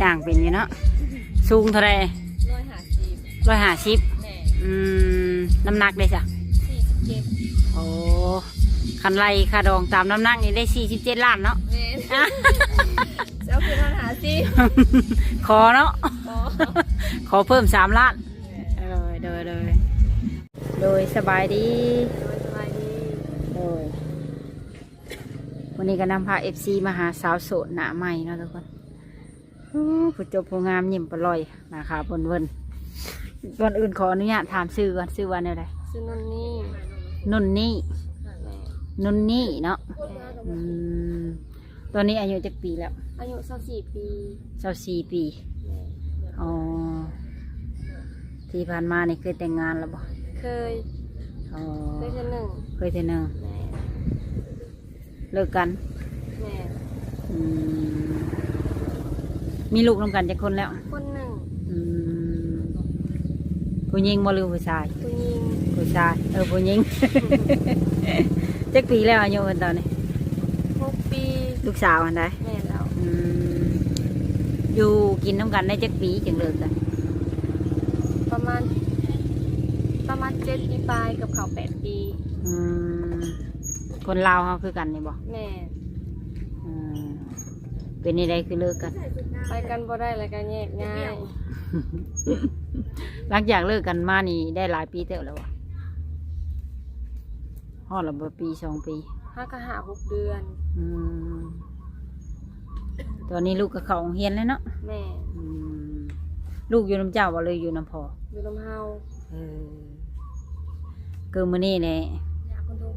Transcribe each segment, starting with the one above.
ຍ່າງເປັນຢູ່ເນາະ. ສູງເທົ່າໃດ? ຮ້ອຍຫ້າສິບ. ຮ້ອຍຫ້າສິບ. ແມ່ນ. ອືມ ນ້ຳໜັກເດ້ຊະ? ສີ່ສິບເຈັດ. ໂອ້ ຄັນໄລ່ຄ່າດອງຕາມນ້ຳໜັກນີ້ໄດ້ສີ່ສິບເຈັດລ້ານເນາະ. ແມ່ນ. ເຈົ້າຄືຮ້ອຍຫ້າສິບ. ຂໍເນາະ. ຂໍ ຂໍເພີ່ມສາມລ້ານ. ແມ່ນ. ໂດຍ ໂດຍ ໂດຍ ໂດຍ ສະບາຍດີ. ໂດຍ ສະບາຍດີ. ໂດຍ ມື້ນີ້ກໍນຳພາເອັຟຊີມາຫາສາວໂສດໜ້າໃໝ່ເນາະທຸກຄົນ. ໂອ້ ຜູ້ຈົບຜູ້ງາມຍິ້ມປະລ່ອຍ ໜ້າຂາວເວີ້ນໆ. ກ່ອນອື່ນຂໍອະນຸຍາດຖາມຊື່ກ່ອນ ຊື່ວ່າແນວໃດ? ຊື່ນຸ່ນນີ່. ນຸ່ນນີ່. ແມ່ນ. ນຸ່ນນີ່ເນາະ. ແມ່ນ. ອືມ ຕອນນີ້ອາຍຸຈັກປີແລ້ວ? ອາຍຸຊາວສີ່ປີ. ຊາວສີ່ປີ. ແມ່ນ. ອໍ ທີ່ຜ່ານມານີ້ເຄີຍແຕ່ງງານແລ້ວບໍ່? ເຄີຍ. ອໍ ເຄີຍເທື່ອໜຶ່ງ. ເຄີຍເທື່ອໜຶ່ງ. ແມ່ນ. ເລີກກັນ. ແມ່ນ. ອືມ ມີລູກນຳກັນຈັກຄົນແລ້ວ? ຄົນໜຶ່ງ. ອືມ ຜູ້ຍິງບໍ່ ຫຼືຜູ້ຊາຍ? ຜູ້ຍິງ. ຜູ້ຊາຍ. ເອີ ຜູ້ຍິງ. ຈັກປີແລ້ວອາຍຸເພິ່ນຕອນນີ້? ຫົກປີ. ລູກສາວຫັ້ນໃດ? ແມ່ນແລ້ວ. ອືມ ຢູ່ກິນນຳກັນໄດ້ຈັກປີຈຶ່ງເລີກກັນ? ປະມານ ປະມານເຈັດປີປາຍ ເກືອບເຂົ້າແປດປີ. ອືມ ຄົນລາວເຮົາຄືກັນນີ້ບໍ່? ແມ່ນ. ອືມ ເປັນແນວໃດຄືເລີກກັນ? ໄປກັນບໍ່ໄດ້ ແລ້ວກໍແຍກຍ້າຍ. ຫຼັງຈາກເລີກກັນມານີ້ໄດ້ຫຼາຍປີເຕີບແລ້ວບໍ່? ຮອດແລ້ວບໍ່ ປີສອງປີ? ຫາກໍຫ້າຫົກເດືອນ. ອືມ ຕອນນີ້ລູກກໍເຂົ້າໂຮງຮຽນແລ້ວເນາະ? ແມ່ນ. ອືມ ລູກຢູ່ນຳເຈົ້າບໍ່ ຫຼືຢູ່ນຳພໍ່? ຢູ່ນຳເຮົາ. ເອີ ຄືມື້ນີ້ແຫຼະ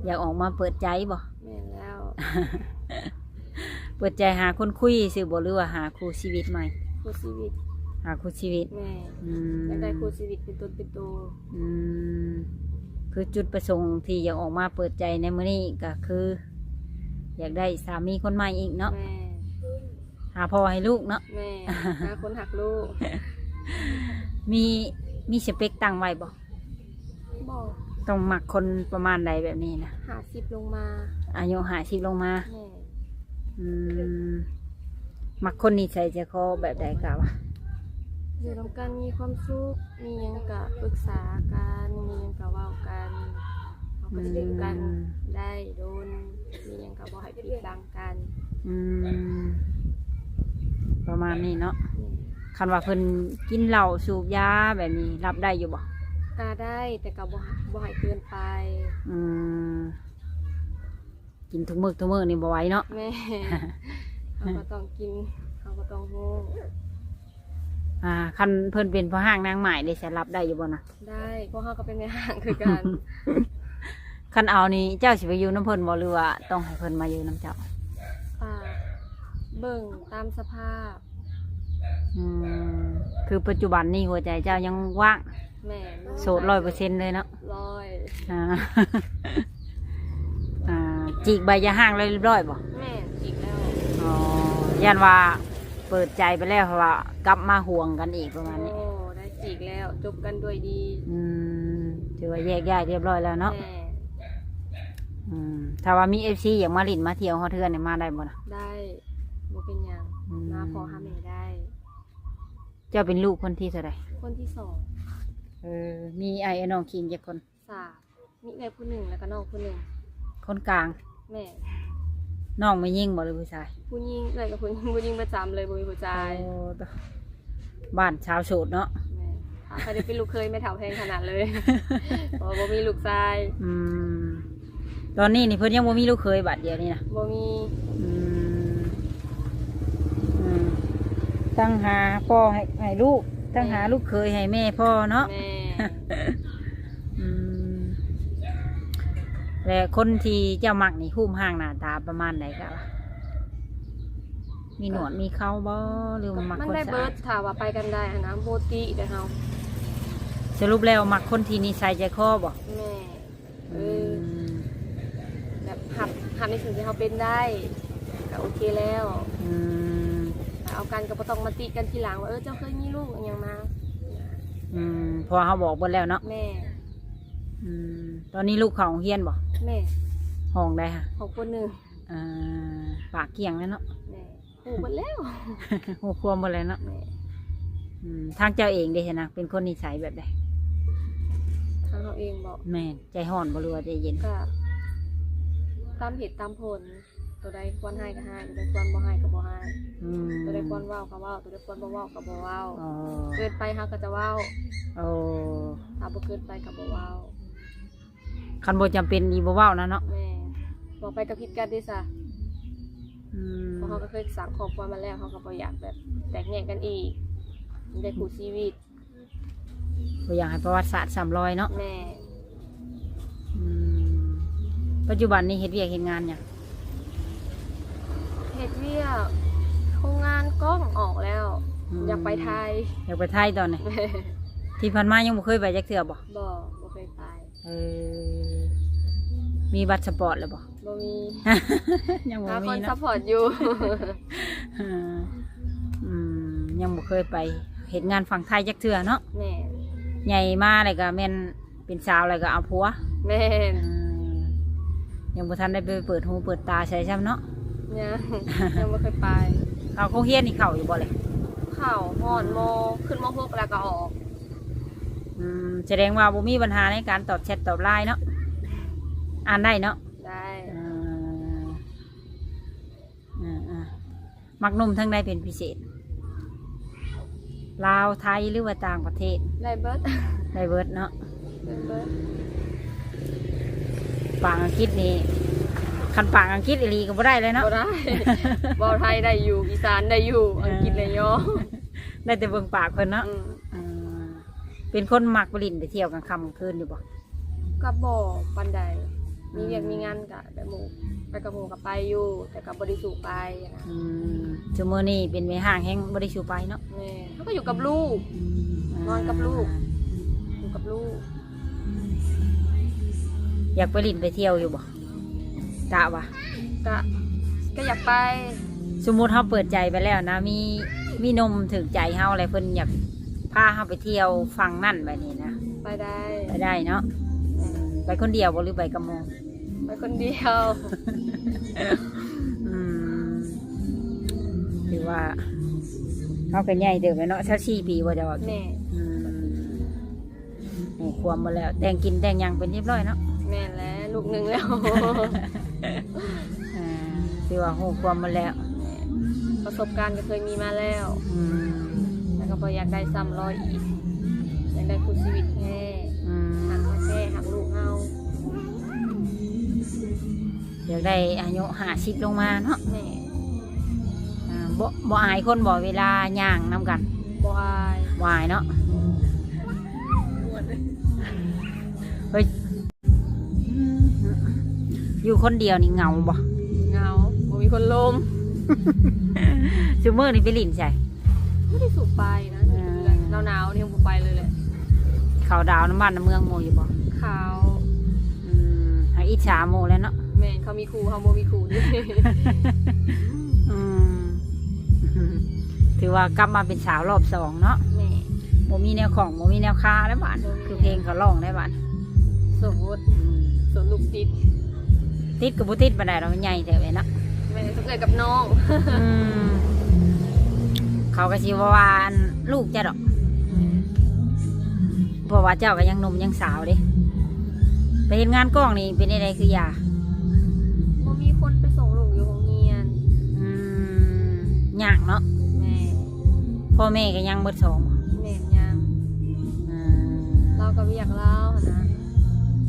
ຢາກອອກມາເປີດໃຈບໍ່? ແມ່ນແລ້ວ. ເປີດໃຈຫາຄົນຄຸຍຊື່ບໍ່ ຫຼືວ່າຫາຄູ່ຊີວິດໃໝ່? ຄູ່ຊີວິດ. ຫາຄູ່ຊີວິດ. ແມ່ນ. ອືມ ຢາກໄດ້ຄູ່ຊີວິດເປັນຕົນເປັນໂຕ. ອືມ ຄືຈຸດປະສົງທີ່ຢາກອອກມາເປີດໃຈໃນມື້ນີ້ກໍຄື ຢາກໄດ້ສາມີຄົນໃໝ່ອີກເນາະ? ແມ່ນ. ຫາພໍ່ໃຫ້ລູກເນາະ? ແມ່ນ. ຫາຄົນຮັກລູກ. ມີ ມີສະເປັກຕັ້ງໄວ້ບໍ່? ບໍ່. ຕ້ອງມັກຄົນປະມານໃດແບບນີ້ນະ? ຫ້າສິບລົງມາ. ອາຍຸຫ້າສິບລົງມາ. ແມ່ນ. ອືມ ມັກຄົນນິໄສໃຈຄໍແບບໃດກະວ່າ? ຢູ່ນຳກັນມີຄວາມສຸກ ມີຫຍັງກະປຶກສາກັນ ມີຫຍັງກະເວົ້າກັນ ເຮົາກໍຊິຢູ່ກັນ ອືມ ໄດ້ດົນ ມີຫຍັງກໍບໍ່ໃຫ້ຜິດຫຼັງກັນ. ອືມ ປະມານນີ້ເນາະ. ແມ່ນ. ຄັນວ່າເພິ່ນກິນເຫຼົ້າສູບຢາແບບນີ້ ຮັບໄດ້ຢູ່ບໍ່? ກໍໄດ້ ແຕ່ກໍບໍ່ ບໍ່ໃຫ້ເກີນໄປ. ອືມ ກິນທຸກມື້ທຸກມື້ນີ້ບໍ່ໄຫວເນາະ. ແມ່ນ. ເຮົາກໍຕ້ອງກິນ ເຮົາກໍຕ້ອງຮູ້. ອ່າ ຄັນເພິ່ນເປັນພໍ່ຮ້າງນາງໝ້າຍເດ ຈະຮັບໄດ້ຢູ່ບໍ່ນະ? ໄດ້ ພວກເຮົາກໍເປັນແມ່ຮ້າງຄືກັນ. ຄັນເອົານີ້ ເຈົ້າຊິໄປຢູ່ນຳເພິ່ນບໍ່ ຫຼືວ່າຕ້ອງໃຫ້ເພິ່ນມາຢູ່ນຳເຈົ້າ? ກໍເບິ່ງຕາມສະພາບ. ອືມ ຄືປັດຈຸບັນນີ້ຫົວໃຈເຈົ້າຍັງວ່າງ? ແມ່ນ. ໂສດຮ້ອຍເປີເຊັນເລີຍເນາະ? ຮ້ອຍ. ອ່າ ອ່າ ຈີກໃບຢ່າຮ້າງແລ້ວຮຽບຮ້ອຍບໍ່? ແມ່ນ ຈີກແລ້ວ. ອໍ ຢ້ານວ່າເປີດໃຈໄປແລ້ວ ເພາະວ່າກັບມາຫວງກັນອີກປະມານນີ້. ໂອ້ ໄດ້ຈີກແລ້ວ ຈົບກັນດ້ວຍດີ. ອືມ ຖືວ່າແຍກຍ້າຍຮຽບຮ້ອຍແລ້ວເນາະ? ແມ່ນ. ອືມ ຖ້າວ່າມີເອັຟຊີຢາກມາຫຼິ້ນມາທ່ຽວຮອດເຮືອນນີ້ ມາໄດ້ບໍ່ນະ? ໄດ້ ບໍ່ເປັນຫຍັງ. ອືມ ມາພໍ່ຫາແມ່ໄດ້. ເຈົ້າເປັນລູກຄົນທີເທົ່າໃດ? ຄົນທີສອງ. ເອີ ມີອ້າຍ ເອື້ອຍ ນ້ອງ ຄີງຈັກຄົນ? ສາມ. ມີເອື້ອຍຜູ້ໜຶ່ງ ແລ້ວກໍນ້ອງຜູ້ໜຶ່ງ. ຄົນກາງ? ແມ່ນ. ນ້ອງແມ່ຍິງບໍ່ ຫຼືຜູ້ຊາຍ? ຜູ້ຍິງ. ເອື້ອຍກັບຜູ້ຍິງ ຜູ້ຍິງປະຈຳເລີຍ ບໍ່ມີຜູ້ຊາຍ. ໂອ້ ຕາ ບ້ານຊາວໂສດເນາະ. ແມ່ນ. ຖ້າໃຜໄດ້ເປັນລູກເຂີຍແມ່ເຖົ້າແພງຂະໜາດເລີຍ ເພາະວ່າບໍ່ມີລູກຊາຍ. ອືມ ຕອນນີ້ນີ້ເພິ່ນຍັງບໍ່ມີລູກເຂີຍ ບາດດຽວນີ້ນະ? ບໍ່ມີ. ອືມ ອືມ ຕັ້ງຫາພໍ່ໃຫ້ ໃຫ້ລູກ ຕັ້ງຫາ ແມ່ ລູກເຂີຍໃຫ້ແມ່ພໍ່ເນາະ. ແມ່. ອືມ ແລະ ຄົນທີ່ເຈົ້າມັກນີ້ ຮູບຮ່າງໜ້າຕາປະມານໃດກະວ່າ? ມີໜວດມີເຂົາບໍ່ ຫຼືວ່າມັກຄົນ ມັນໄດ້ເບິດ ສະອາດ? ຖ້າວ່າໄປກັນໄດ້ຫັ້ນນະ ບໍ່ຕິເດ້ເຮົາ. ສະຫຼຸບແລ້ວມັກຄົນທີ່ນິໄສໃຈຄໍບໍ່? ແມ່. ເອີ ອືມ ແບບຮັບ ຮັບໃນສິ່ງທີ່ເຮົາເປັນໄດ້ ກໍໂອເຄແລ້ວ. ອືມ ເອົາກັນກໍບໍ່ຕ້ອງມາຕິກັນທີຫຼັງວ່າ ເອີ ເຈົ້າເຄີຍມີລູກອີ່ຫຍັງມາ. ອືມ ເພາະວ່າເຮົາບອກເບິດແລ້ວເນາະ. ແມ່. ອືມ ຕອນນີ້ລູກເຂົ້າໂຮງຮຽນບໍ່? ແມ່. ຫ້ອງໃດຫະ? ຫ້ອງ ປໍໜຶ່ງ. ອ່າ ປາກກ້ຽງແລ້ວເນາະ. ແມ່. ຮູ້ເບິດແລ້ວ ຮູ້ຄວາມເບິດແລ້ວເນາະ. ແມ່ນ. ອືມ ທາງເຈົ້າເອງເດຫັ້ນນະ ເປັນຄົນນິໄສແບບໃດ? ທາງເຮົາເອງບໍ? ແມ່ນ. ໃຈຮ້ອນບໍ ຫຼືວ່າໃຈເຢັນ? ກະຕາມເຫດຕາມຜົນ ໂຕໃດຄວນຮ້າຍກໍຮ້າຍ ໂຕໃດຄວນບໍ່ຮ້າຍກໍບໍ່ຮ້າຍ. ອືມ. ໂຕໃດຄວນເວົ້າກໍເວົ້າ ໂຕໃດຄວນບໍ່ເວົ້າກໍບໍ່ເວົ້າ. ອໍ. ເກີນໄປເຮົາກໍຈະເວົ້າ. ໂອ້. ຖ້າບໍ່ເກີນໄປກໍບໍ່ເວົ້າ. ຄັນບໍ່ຈຳເປັນອີ່ບໍ່ເວົ້ານະເນາະ. ແມ່ນ. ເວົ້າໄປກໍຜິດກັນເດ້ຊະ. ອືມ. ເພາະເຮົາກໍເຄີຍສ້າງຄອບຄົວມາແລ້ວ ເຮົາກໍບໍ່ຢາກແບບແຕກແຍກກັນອີກ ໄດ້ຄູ່ຊີວິດ ບໍ່ຢາກໃຫ້ປະຫວັດສາດຊ້ຳລອຍເນາະ. ແມ່ນ. ອືມ. ປັດຈຸບັນນີ້ເຮັດວຽກເຮັດງານຫຍັງ? ເຮັດວຽກໂຮງງານກ້ອງອອກແລ້ວ. ອືມ. ຢາກໄປໄທ. ຢາກໄປໄທຕອນນີ້? ທີ່ຜ່ານມາຍັງບໍ່ເຄີຍໄປຈັກເທື່ອບໍ? ບໍ່ ບໍ່ເຄີຍໄປ. ເອີ ມີບັດສະປອດແລ້ວບໍ? ບໍ່ມີ. ຍັງບໍ່ມີເນາະ. ຫາຄົນຊັບພອດຢູ່. ເອີ ອືມ ຍັງບໍ່ເຄີຍໄປເຮັດງານຝັ່ງໄທຈັກເທື່ອເນາະ. ແມ່ນ. ໃຫຍ່ມາແລ້ວກໍແມ່ນເປັນສາວແລ້ວກໍເອົາຜົວ. ແມ່ນ. ເອີ ຍັງບໍ່ທັນໄດ້ໄປເປີດຫູເປີດຕາໃສຊ້ຳເນາະ. ຍັງ ຍັງບໍ່ເຄີຍໄປ. ເຂົ້າໂຮງຮຽນນີ້ເຂົ້າຢູ່ບໍ່ແລະ? ເຂົ້າ ຮອດ ມ. ຂຶ້ນ ມ. ຫົກ ແລ້ວກໍອອກ. ອືມ ສະແດງວ່າບໍ່ມີບັນຫາໃນການຕອບແຊັດຕອບໄລນ໌ເນາະ ອ່ານໄດ້ເນາະ? ໄດ້. ເອີ ເອີ ມັກໜຸ່ມທາງໃດເປັນພິເສດ? ລາວ ໄທ ຫຼືວ່າຕ່າງປະເທດ? ໄດ້ເບິດ. ໄດ້ເບິດເນາະ. ໄດ້ເບິດ. ປາກອັງກິດນີ້ ຄັນປາກອັງກິດອີ່ຫຼີກໍບໍ່ໄດ້ເລີຍເນາະ? ບໍ່ໄດ້. ເວົ້າໄທໄດ້ຢູ່ ອີສານໄດ້ຢູ່ ເອີ ອັງກິດລະຍອງ ໄດ້ແຕ່ເບິ່ງປາກເພິ່ນເນາະ. ອືມ. ເອີ ເປັນຄົນມັກໄປຫຼິ້ນໄປທ່ຽວກາງຄ່ຳກາງຄືນຢູ່ບໍ່? ກໍບໍ່ປານໃດ. ອືມ. ມີວຽກມີງານກະແບບໝູ່ ໄປກັບໝູ່ກໍໄປຢູ່ ແຕ່ກໍບໍ່ໄດ້ສູໄປນະ. ອືມ. ຊຸມື້ນີ້ເປັນແມ່ຮ້າງແຮ່ງບໍ່ໄດ້ສູໄປເນາະ? ແມ່ນ. ເຮົາກໍຢູ່ກັບລູກ. ອືມ. ນອນກັບລູກ. ຢູ່ກັບລູກ. ຢາກໄປຫຼິ້ນໄປທ່ຽວຢູ່ບໍ່? ກະວ່າ ກະ ກະຢາກໄປ. ສົມມຸດເຮົາເປີດໃຈໄປແລ້ວນະ ມີ ມີໜຸ່ມຖືກໃຈເຮົາ ແລະ ເພິ່ນຢາກພາເຮົາໄປທ່ຽວຝັ່ງນັ້ນແບບນີ້ນະ? ໄປໄດ້. ໄປໄດ້ເນາະ. ແມ່ນ. ໄປຄົນດຽວບໍ່ ຫຼືໄປກັບໝູ່? ໄປຄົນດຽວ. ອືມ ຖືວ່າເຮົາກໍໃຫຍ່ເຕີບແລ້ວເນາະ ຊາວສີ່ປີບໍ່ເຈົ້າວ່າ? ແມ່ນ. ອືມ. ຮູ້ຄວາມໝົດແລ້ວ ແຕ່ງກິນແຕ່ງຫຍັງເປັນຮຽບຮ້ອຍເນາະ? ແມ່ນແລ້ວ ລູກໜຶ່ງແລ້ວ. ອ່າ ຖືວ່າຮູ້ຄວາມໝົດແລ້ວ. ປະສົບການກໍເຄີຍມີມາແລ້ວ. ອືມ. ແລ້ວກໍບໍ່ຢາກໄດ້ຊ້ຳລອຍອີກ ຢາກໄດ້ຄູ່ຊີວິດແທ້. ອືມ. ຮັກເຮົາແທ້ ຮັກລູກເຮົາ. ຢາກໄດ້ອາຍຸຫ້າສິບລົງມາເນາະ. ແມ່ນ. ອ່າ ບໍ່ ບໍ່ອາຍຄົນບໍ່ ເວລາຍ່າງນຳກັນ? ບໍ່ອາຍ. ບໍ່ອາຍເນາະ. ເຮີ້ຍ ຢູ່ຄົນດຽວນີ້ເຫງົາບໍ່? ເຫງົາ ບໍ່ມີຄົນລົມ. ຊຸມື້ນີ້ໄປຫຼິ້ນໃສ? ບໍ່ໄດ້ສູໄປນະ ຢູ່ເຮືອນ. ອ່າ ໜາວໆນີ້ບໍ່ໄປເລີຍແຫຼະ. ເຂົ້າດາວນຳບ້ານນຳເມືອງໝູ່ຢູ່ບໍ່? ເຂົ້າ. ອືມ ຫາອິດສາໝູ່ແຫຼະເນາະ. ແມ່ນ ເຂົາມີຄູ່ ເຮົາບໍ່ມີຄູ່ເດ້. ອືມ ຖືວ່າກັບມາເປັນສາວລອບສອງເນາະ. ແມ່ນ. ບໍ່ມີແນວຂ້ອງ ບໍ່ມີແນວຄາແລ້ວບາດ. ບໍ່ມີ. ຄືເພງເຂົາຮ້ອງໄດ້ບາດ. ໂສດ. ອືມ. ໂສດລູກຕິດ. ຕິດກໍບໍ່ຕິດປານໃດດອກ ໃຫຍ່ແທ້ເວີຍເນາະ. ແມ່ນ ເອື້ອຍກັບນ້ອງ. ອືມ ເຂົາກໍຊິບໍ່ວ່າອັນລູກເຈົ້າດອກ ເພາະວ່າເຈົ້າກໍຍັງໜຸ່ມຍັງສາວເດ້. ໄປເຮັດງານກ້ອງນີ້ເປັນຈັ່ງໃດຄືຢາ? ບໍ່ມີຄົນໄປສົ່ງລູກຢູ່ໂຮງຮຽນ. ອືມ ຍາກເນາະ. ແມ່ນ. ພໍ່ແມ່ກໍຍັງເບິດສອງບໍ່? ແມ່ນ ຍັງ. ອືມ. ລາວກໍວຽກລາວຫັ້ນນະ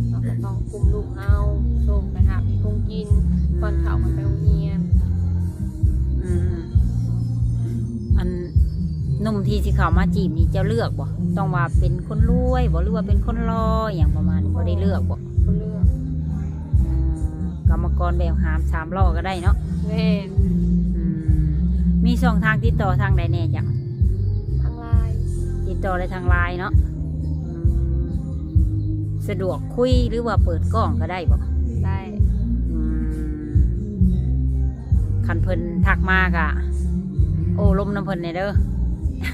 ເຮົາກໍຕ້ອງກຸມລູກເຮົາ ສົ່ງໄປຫາກິນຄົງກິນ ອືມ ປ້ອນເຂົ້າໃຫ້ໄປໂຮງຮຽນ. ອືມ ອັນໜຸ່ມທີ່ຊິເຂົ້າມາຈີບນີ້ ເຈົ້າເລືອກບໍ່? ຕ້ອງວ່າເປັນຄົນລວຍບໍ່ ຫຼືວ່າເປັນຄົນຫຼໍ່ ອີ່ຫຍັງປະມານນີ້? ບໍ່ໄດ້ເລືອກບໍ່? ບໍ່ເລືອກ. ອືມ ກຳມະກອນແບກຫາມສາມລໍ້ກໍໄດ້ເນາະ. ແມ່ນ. ອືມ ມີຊ່ອງທາງຕິດຕໍ່ທາງໃດແດ່ຈັກ? ທາງ LINE. ຕິດຕໍ່ໄດ້ທາງ LINE ເນາະ. ອືມ ສະດວກຄຸຍ ຫຼືວ່າເປີດກ້ອງກໍໄດ້ບໍ່? ໄດ້. ອືມ ຄັນເພິ່ນທັກມາກະໂອ້ລົມນຳເພິ່ນແດ່ເດີ.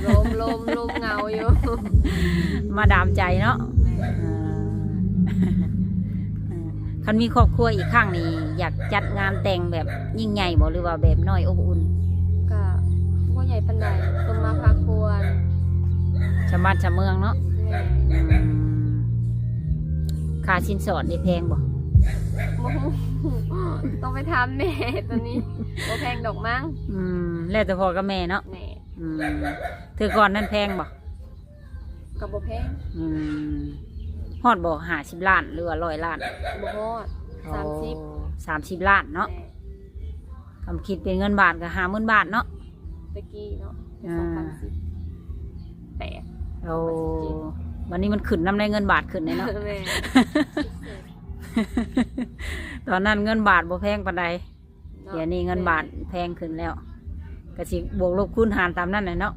ລົມ ລົມ ລົມເຫງົາຢູ່ ມາດາມໃຈເນາະ. ແມ່ນ. ເອີ ຄັນມີຄອບຄົວອີກຄັ້ງນີ້ ຢາກຈັດງານແຕ່ງແບບຍິ່ງໃຫຍ່ບໍ່ ຫຼືວ່າແບບນ້ອຍອົບອຸ່ນ? ກະ ໃຫຍ່ປານໃດ ສົມມາພາຄວນ ຊຳບ້ານຊຳເມືອງເນາະ. ແມ່ນ. ອືມ ຄ່າສິນສອດນີ້ແພງບໍ່? ບໍ່ຮູ້ ຕ້ອງໄປຖາມແມ່ ໂຕນີ້ບໍ່ແພງດອກມັ້ງ. ອືມ ແລ້ວແຕ່ພໍ່ກັບແມ່ເນາະ. ແມ່ນ. ອືມ ເທື່ອກ່ອນນັ້ນແພງບໍ່? ກໍບໍ່ແພງ. ອືມ ຮອດບໍ່ ຫ້າສິບລ້ານ ຫຼືວ່າຮ້ອຍລ້ານ? ບໍ່ຮອດ. ອໍ ສາມສິບ ສາມສິບລ້ານເນາະ. ແມ່ນ. ຄັນຄິດເປັນເງິນບາດກໍຫ້າໝື່ນບາດເນາະ ແຕ່ກີ້ເນາະ. ອ່າ ສອງພັນສິບແປດ. ໂອ້ ສອງພັນສິບເຈັດ ບັດນີ້ມັນຂຶ້ນນຳໃນເງິນບາດຂຶ້ນເດ້ເນາະ. ແມ່ນ. ຕອນນັ້ນເງິນບາດບໍ່ແພງປານໃດ. ເນາະ. ດຽວນີ້ເງິນບາດແພງຂຶ້ນແລ້ວ ກໍຊິບວກລົບຄູນຫານຕາມນັ້ນແຫຼະເນາະ.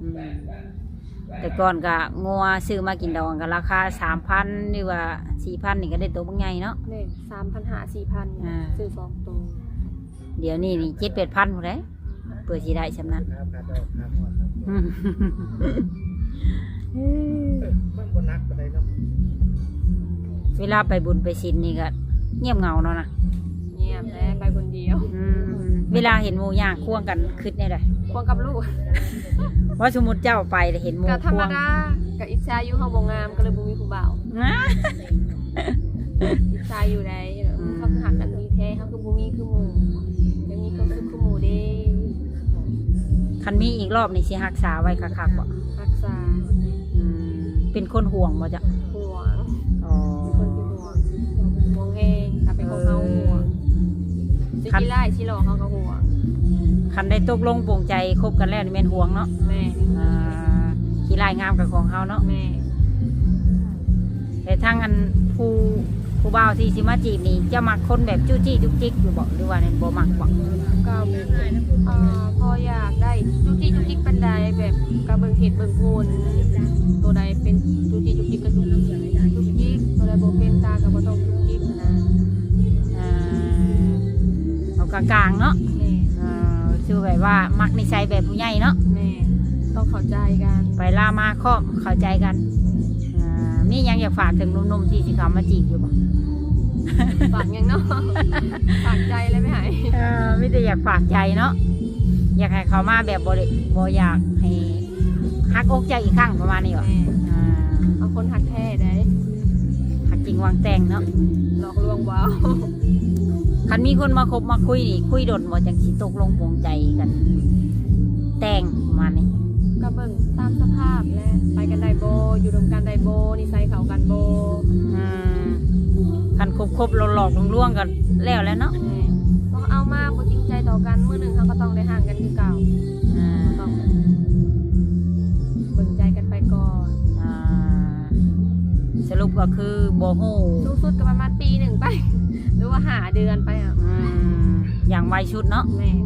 ອືມ ແຕ່ກ່ອນກໍງົວຊື້ມາກິນດອງກໍລາຄາສາມພັນ ຫຼືວ່າສີ່ພັນ ນີ້ກໍໄດ້ໂຕບັກໃຫຍ່ເນາະ. ແມ່ນ ສາມພັນຫ້າ ສີ່ພັນ ອ່າ ຊື້ສອງໂຕ. ດຽວນີ້ນີ້ເຈັດແປດພັນພຸ້ນແຫຼະ ເພື່ອຊິໄດ້ສ່ຳນັ້ນ. ອືມ ມັນບໍ່ໜັກປານໃດເນາະ. ເວລາໄປບຸນໄປສິນນີ້ກໍງຽບເຫງົາເນາະນະ. ງຽບແຫຼະ ໄປຄົນດຽວ. ອືມ ເວລາເຫັນໝູ່ຍ່າງຄວງກັນຄຶດແນວໃດ? ຄວງກັບລູກ. ວ່າສົມມຸດເຈົ້າໄປແລ້ວເຫັນໝູ່ ກໍທຳມະດາ ຄວງ ກໍອິດສາຢູ່ ເຮົາບໍ່ງາມກໍເລີຍບໍ່ມີຜູ້ບ່າວ. ອິດສາຢູ່ໃດ໋ ອືມ ເຂົາຄືຮັກກັນດີແທ້ ເຮົາຄືບໍ່ມີຄືໝູ່ ໄດ້ມີຄວາມສຸກຄືໝູ່ເດ້. ຄັນມີອີກລອບນີ້ຊິຮັກສາໄວ້ຄັກໆບໍ່? ຮັກສາ. ອືມ ເປັນຄົນຫວງບໍ່ເຈົ້າ? ຫວງ. ອໍ ເປັນຄົນທີ່ຫວງ ຫວງແຮງ ຖ້າເປັນຂອງເຮົາ ເອີ ຫວງ ຊິຂີ້ຮ້າຍຊິຫຼໍ່ເຮົາກໍຫວງ. ຄັນໄດ້ຕົກລົງປົງໃຈຄົບກັນແລ້ວນີ້ແມ່ນຫວງເນາະ. ແມ່ນ. ອ່າ ຂີ້ຮ້າຍງາມກໍຂອງເຮົາເນາະ. ແມ່ນ. ແຕ່ທາງອັນຜູ້ ຜູ້ບ່າວທີ່ຊິມາຈີບນີ້ ເຈົ້າມັກຄົນແບບຈູ້ຈີ້ຈຸກຈິກຢູ່ບໍ່ ຫຼືວ່າແມ່ນບໍ່ມັກບໍ່? ກໍ ເອີ ພໍຢາກໄດ້ຈຸກຈິກຈຸກຈິກປານໃດ ແບບກໍເບິ່ງເຫດເບິ່ງຜົນ ໂຕໃດເປັນຈຸກຈິກຈຸກຈິກກໍຈຸກຈິກຈຸກຈິກ ໂຕໃດບໍ່ເປັນຕາກໍບໍ່ຕ້ອງຈຸກຈິກນະ. ອ່າ ເອົາກາງໆເນາະ. ແມ່ນ. ເອີ ຄືແບບວ່າມັກນິໄສແບບຜູ້ໃຫຍ່ເນາະ. ແມ່ນ. ຕ້ອງເຂົ້າໃຈກັນ ໄປລາມາຄອບເຂົ້າໃຈກັນ. ອ່າ ມີຫຍັງຢາກຝາກເຖິງໜຸ່ມໆທີ່ຊິເຂົ້າມາຈີບຢູ່ບໍ່? ຝາກຫຍັງເນາະ ຝາກໃຈເລີຍໄປໃຫ້. ເອີ ມີແຕ່ຢາກຝາກໃຈເນາະ ຢາກໃຫ້ເຂົ້າມາແບບບໍ່ໄດ້ ບໍ່ຢາກໃຫ້ຫັກອົກເຈົ້າອີກຄັ້ງ ປະມານນີ້ບໍ່? ແມ່ນ. ອ່າ ເອົາຄົນຮັກແທ້ໄດ໋ ຮັກຈິງຫວັງແຕ່ງເນາະ ຫຼອກລວງບໍ່ເອົາ. ຄັນມີຄົນມາຄົບມາຄຸຍນີ້ ຄຸຍດົນບໍ່ ຈັ່ງຊິຕົກລົງປົງໃຈກັນແຕ່ງ ປະມານນີ້? ກໍເບິ່ງຕາມສະພາບແຫຼະ ໄປກັນໄດ້ບໍ່ ຢູ່ນຳກັນໄດ້ບໍ່ ນິໄສເຂົ້າກັນບໍ່. ອືມ ຄັນຄົບໆ ຫຼອກໆ ລວງໆ ກໍແລ້ວແຫຼະເນາະ. ແມ່ນ. ເພາະເອົາມາບໍ່ຈິງໃຈຕໍ່ກັນ ມື້ໜຶ່ງເຮົາກໍຕ້ອງໄດ້ຫ່າງກັນຄືເກົ່າ. ອ່າ ເຮົາກໍຕ້ອງເບິ່ງໃຈກັນໄປກ່ອນ. ອ່າ ສະຫຼຸບກໍຄືບໍ່ຮູ້ ສູງສຸດກໍປະມານປີໜຶ່ງໄປ ຫຼືວ່າຫ້າເດືອນໄປ. ອືມ ຢ່າງໄວສຸດເນາະ. ແມ່ນ.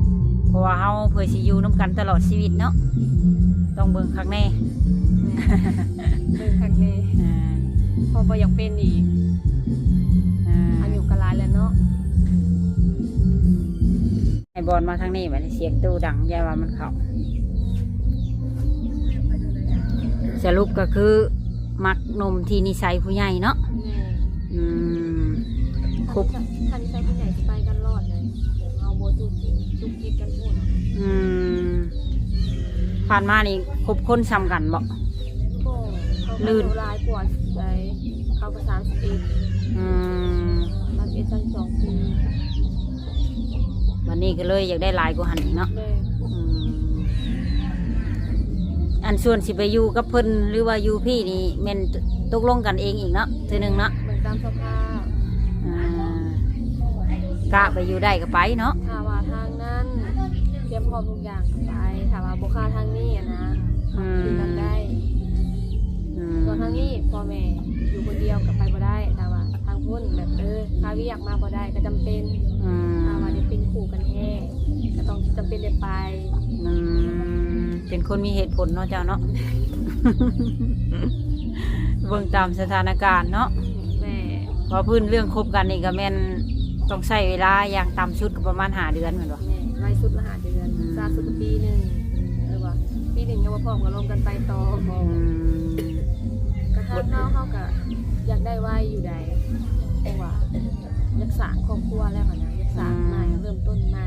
ເພາະວ່າເຮົາເພື່ອຊິຢູ່ນຳກັນຕະຫຼອດຊີວິດເນາະ ຕ້ອງເບິ່ງຄັກແນ່. ແມ່ນ. ເບິ່ງຄັກແນ່. ອ່າ ເພາະບໍ່ຢາກເປັນອີກ. ອ່າ ອາຍຸກໍຫຼາຍແລ້ວເນາະ. ໃຫ້ບອນມາທາງນີ້ ບັດນີ້ສຽງຕູ້ດັງ ຢ້ານວ່າມັນເຂົ້າ. ສະຫຼຸບກໍຄືມັກໜຸ່ມທີ່ນິໄສຜູ້ໃຫຍ່ເນາະ. ແມ່ນ. ອືມ ຄົບ ຄັນ ຄັນໃສ່ຜູ້ໃຫຍ່ຊິໄປກັນລອດເລີຍ ເຮົາບໍ່ຈຸກຈິກ ຈຸກຈິກກັນໂພດ. ອືມ ຜ່ານມານີ້ຄົບຄົນສ່ຳກັນບໍ່? ບໍ່ ເຂົາກໍ ຫຼື ອາຍຸຫຼາຍກວ່າໄດ໋ ເຂົາກໍສາມສິບເອັດ. ອືມ ສາມສິບເອັດ ສາມສິບສອງປີ. ບັດນີ້ກໍເລີຍຢາກໄດ້ຫຼາຍກວ່າຫັ້ນອີກເນາະ. ແມ່ນ. ອືມ ອັນສ່ວນຊິໄປຢູ່ກັບເພິ່ນ ຫຼືວ່າຢູ່ພີ້ນີ້ ແມ່ນຕົກລົງກັນເອງອີກເນາະ ເທື່ອໜຶ່ງເນາະ. ເບິ່ງຕາມສະພາບ. ອ່າ ກະໄປຢູ່ໄດ້ກໍໄປເນາະ. ຖ້າວ່າທາງນັ້ນຕຽມພ້ອມທຸກຢ່າງກໍໄປ ຖ້າວ່າບໍ່ຄ່າທາງນີ້ຫັ້ນນະ. ອືມ ຢູ່ນຳໄດ້. ອືມ ສ່ວນທາງນີ້ພໍ່ແມ່ຢູ່ຄົນດຽວກໍໄປບໍ່ໄດ້ ຖ້າວ່າທາງພຸ້ນແບບ ເອີ ຄາວຽກມາບໍ່ໄດ້ກໍຈຳເປັນ. ອືມ ຖ້າວ່າໄດ້ເປັນຄູ່ກັນແທ້ກໍຕ້ອງຈຳເປັນໄດ້ໄປ. ອືມ ເປັນຄົນມີເຫດຜົນເນາະເຈົ້າເນາະ. ເບິ່ງຕາມສະຖານະການເນາະ. ແມ່ນ. ເວົ້າພື້ນເລື່ອງຄົບກັນນີ້ກໍແມ່ນຕ້ອງໃຊ້ເວລາຢ່າງຕ່ຳສຸດກໍປະມານຫ້າເດືອນແມ່ນບໍ່? ແມ່ນ. ໄວສຸດລະຫ້າເດືອນ ອືມ ຊ້າສຸດກໍປີໜຶ່ງ ຫຼືວ່າປີໜຶ່ງຍັງບໍ່ພ້ອມກໍລົມກັນໄປຕໍ່. ອືມ ກໍຫາກເຮົາ ເຮົາກໍຢາກໄດ້ໄວຢູ່ໃດ ເພາະວ່າຢາກສ້າງຄອບຄົວແລ້ວຫັ້ນນະ ຢາກສ້າງໃໝ່ ອືມ ເລີ່ມຕົ້ນໃໝ່.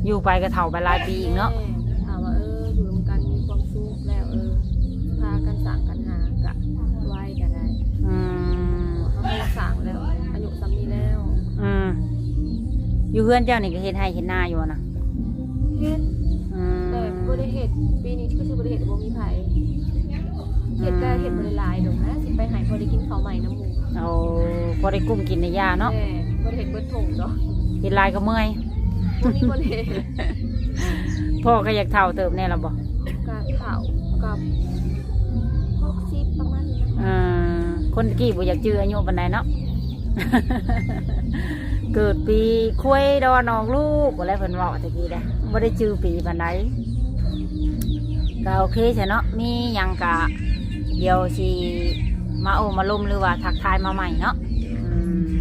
ຢູ່ໄປກໍເຖົ້າໄປຫຼາຍປີອີກເນາະ. ແມ່ນ. ຖ້າວ່າ ເອີ ຢູ່ເຮືອນເຈົ້ານີ້ກໍເຮັດໄຮ່ເຮັດນາຢູ່ບໍ່ນະ? ເຮັດ ອືມ ແຕ່ບໍ່ໄດ້ເຮັດ ປີນີ້ຄືຊິບໍ່ໄດ້ເຮັດ ບໍ່ມີໃຜເຮັດ ອືມ ແຕ່ເຮັດບໍ່ໄດ້ຫຼາຍດອກນະ ຊິໄປໃຫ້ພໍໄດ້ກິນເຂົ້າໃໝ່ນຳໝູ່. ໂອ້ ພໍໄດ້ກຸ້ມກິນໄດ້ຢາເນາະ. ແມ່ນ ບໍ່ໄດ້ເຮັດເບິດທົ່ງດອກ ເຮັດຫຼາຍກໍເມື່ອຍ ບໍ່ມີຄົນເຮັດ. ພໍ່ກໍຢາກເຖົ້າເຕີບແດ່ລະບໍ່? ກໍເຖົ້າ ກໍຫົກສິບປະມານນີ້ນະ. ເອີ ຄົນຕະກີ້ບໍ່ຢາກຈື່ອາຍຸປານໃດເນາະ. ເກີດປີຄວາຍດອນອອກລູກ ບໍ່ແລ້ວເພິ່ນເວົ້າຕະກີ້ເດ້ ບໍ່ໄດ້ຈື່ປີປານໃດ. ກໍໂອເຄຊະເນາະ ມີຫຍັງກະດຽວຊິມາໂອ້ມາລົມ ຫຼືວ່າທັກທາຍມາໃໝ່ເນາະ. ອືມ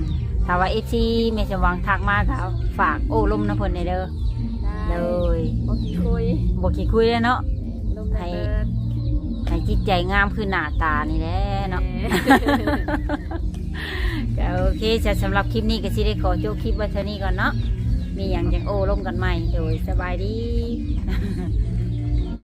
ຖ້າວ່າເອັຟຊີແມ່ສົມຫວັງທັກມາ ກໍຝາກໂອ້ລົມນຳເພິ່ນແດ່ເດີ. ໄດ້ ໂດຍ ບໍ່ຂີ້ຄຸຍ ບໍ່ຂີ້ຄຸຍເດ້ເນາະ. ລົມ ໃຫ້ ແຕ່ ໃຫ້ຈິດໃຈງາມຄືໜ້າຕານີ້ແຫຼະເນາະ. ແມ່ນ ກໍໂອເຄຊະ ສຳລັບຄລິບນີ້ກໍຊິໄດ້ຂໍຈົບຄລິບໄວ້ເທົ່ານີ້ກ່ອນເນາະ. ມີຫຍັງຈັ່ງໂອ້ລົມກັນໃໝ່. ໂດຍ ສະບາຍດີ.